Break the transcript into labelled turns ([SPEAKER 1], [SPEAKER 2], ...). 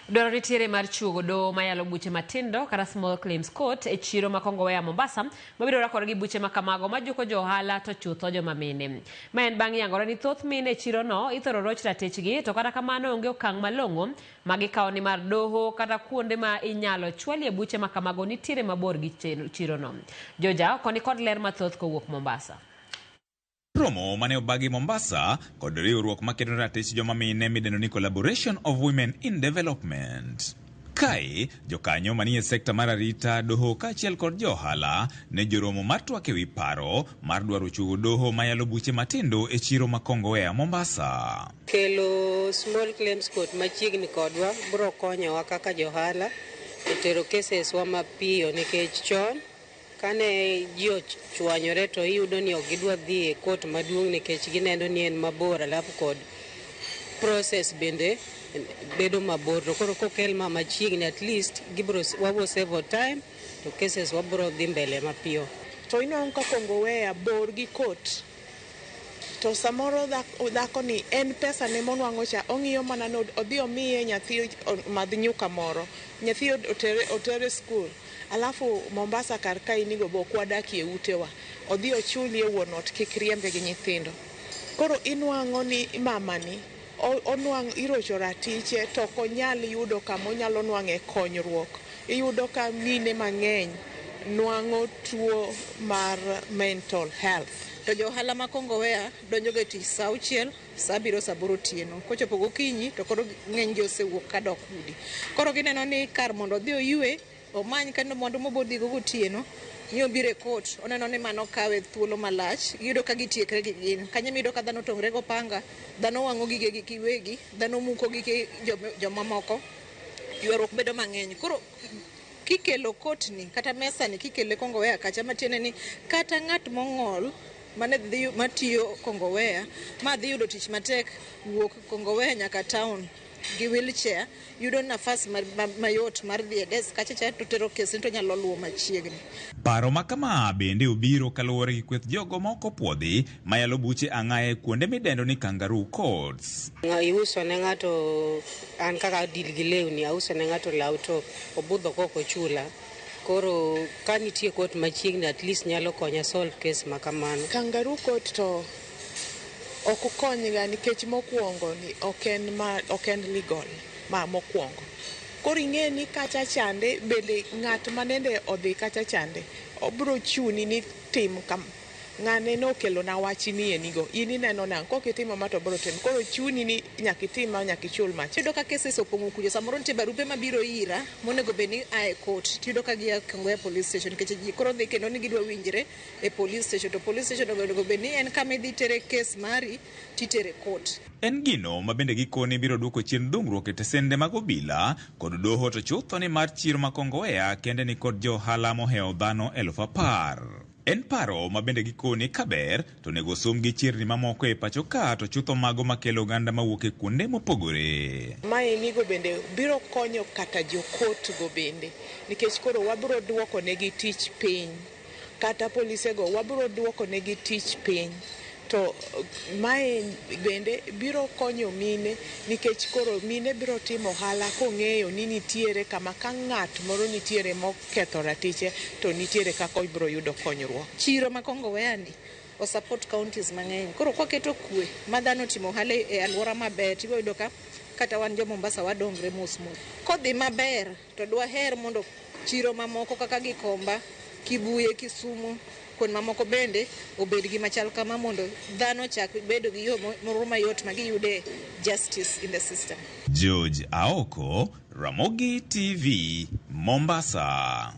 [SPEAKER 1] Dwaro nitiere mar chuogo doho mayalo buche matindo kata small claims court e chiro ma Kongowea Mombasa mabiro rakore gi buche ma kamago majuko jo ohala to chutho joma mine. Ma en bang' yangore ni thoth mine e chirono ithoro roch ratichgi to kata kamano onge okang' malong'o ma gikawo nimar doho kata kuonde ma inyalo chwalie buche ma kamago nitiere mabor gi chirono. Joja oko ni kod ler mathoth kowuok Mombasa.
[SPEAKER 2] Romo mane obagi Mombasa kod riwruok makedo ne ratich joma mine midendo ni Collaboration of Women in Development. Kae, jokanyo manie sekta mar arita, doho kaachiel kod jo ohala ne joromo mar twak ewi paro mar dwaro chuogo doho mayalo buche matindo e chiro ma Kongowea, Mombasa.
[SPEAKER 3] Kelo small claims court machiegni kodwa biro konyowa kaka johala e tero cases wa mapiyo nikech chon Kane ji ochwanyore to iyudo ni ok gidwa dhi e court maduong' nikech gineno ni en mabor alafu kod process bende bedo mabor. To koro kokel ma machiegni at least gibro wabo save time to cases wabro dhi mbele mapiyo.
[SPEAKER 4] To inwang'o ka Kongowea bor gi court to samoro dhako ni en pesa ne monwang'o cha ong'iyo mana ni odhi omiye nyathi omadh nyuka moro, nyathi otere skul. Alafu Mombasa kar kainigo be ok wadakie utewa. Odhi ochulie wuon ot kik riembe gi nyithindo. Koro inwang'o ni mamani onwang' irocho ratiche to ok onyal yudo kama onyalo nwang'e konyruok. Iyudo ka mine mang'eny nwang'o tuo mar mental health.
[SPEAKER 5] To jo ohala ma Kongowea donjoga e tich saa auchiel, saa abiriyo, saa aboro otieno. Kochopo gokinyi to koro ng'enygi osewuok kadok udi. Koro gineno ni kar mondo odhi oywe, omany kendo mwandu mobodhigo gotieno, ni obiro e court, oneno ni mano kawe thuolo malach. Iyudo ka gitiekre gi gin. Kanyo ema iyudo ka dhano otong're gopanga, dhano wang'o gigegi giwegi, dhano muko gike jomamoko, ywaruok bedo mang'eny. Koro kikelo court ni kata mesa ni kikele Kongowea kacha matiende ni kata ng'at mong'ol mane dhi matiyo Kongowea ma dhi yudo tich matek wuok Kongowea nyaka town gi wheelchair yudo nafas mayot mar dhi e desk kacha cha to tero kes to nyalo luwo machiegni.
[SPEAKER 2] Paro ma kama bende obiro kaluwore gi kweth jogo ma ok opuodhi mayalo buche ang'aya e kuonde midendo ni kangaroo courts.
[SPEAKER 3] Iuso ne ng'ato an kaka deal gi lewni auso ne ng'ato law to obudho kok ochula. Koro ka nitie court machiegni at least nyalo konya solve case ma kamano.
[SPEAKER 4] Kangaroo court to ok konyga nikech mokwongo ni ok en ma ok en legal ma mokwongo. Koro ing'e ni kacha chande bende ng'at manende odhi kacha chande obro chuni ni tim kam ng'ane nokelona wach ni enigo in ineno nang'o kok itimo ma to bro timo koro chuni ni nyaka itim ma nyaka ichul macha.
[SPEAKER 5] Iyudo ka cases opong'o kucho samoro nitie barupe mabiro ira monego bed ni a e court tiyudo ka gia Kongowea police station nikech ji koro dhi kendo ni gidwa winjre e police station to police station onego bed ni en kama idhi tere case mari titere court.
[SPEAKER 2] En gino ma bende gikone biro duoko chien dhungruok e tesende mag obila kod doho to chutho ni mar chiro ma Kongowea kende ni kod jo ohala mohewo dhano 10,000. En paro ma bende gikone kaber to onego som gi chirni mamoko e pacho ka to chutho mago makelo oganda mawuok e kuonde mopogore.
[SPEAKER 4] Maenigo bende biro konyo kata jo court go bende nikech koro wabiro duoko negi tich piny. Kata polisego wabiro duoko negi tich piny. To mae bende biro konyo mine nikech koro mine biro timo ohala kong'eyo ni nitiere kama ka ng'at moro nitiere moketho ratiche to nitiere kaka obiro yudo konyruok.
[SPEAKER 5] Chiro ma Kongowea ni o support counties mang'eny. Koro kwaketo kwe ma dhano otimo ohala e alwora maber tibiro yudo ka kata wan jo Mombasa wadongre mos mos. Kodhi maber to dwaher mondo chiro mamoko kaka Gikomba, Kibuye, Kisumu kuond mamoko bende obed gi machal kama mondo dhano ochak bedo gi yo moro mayot ma giyude justice in the system.
[SPEAKER 2] George Aoko, Ramogi TV, Mombasa.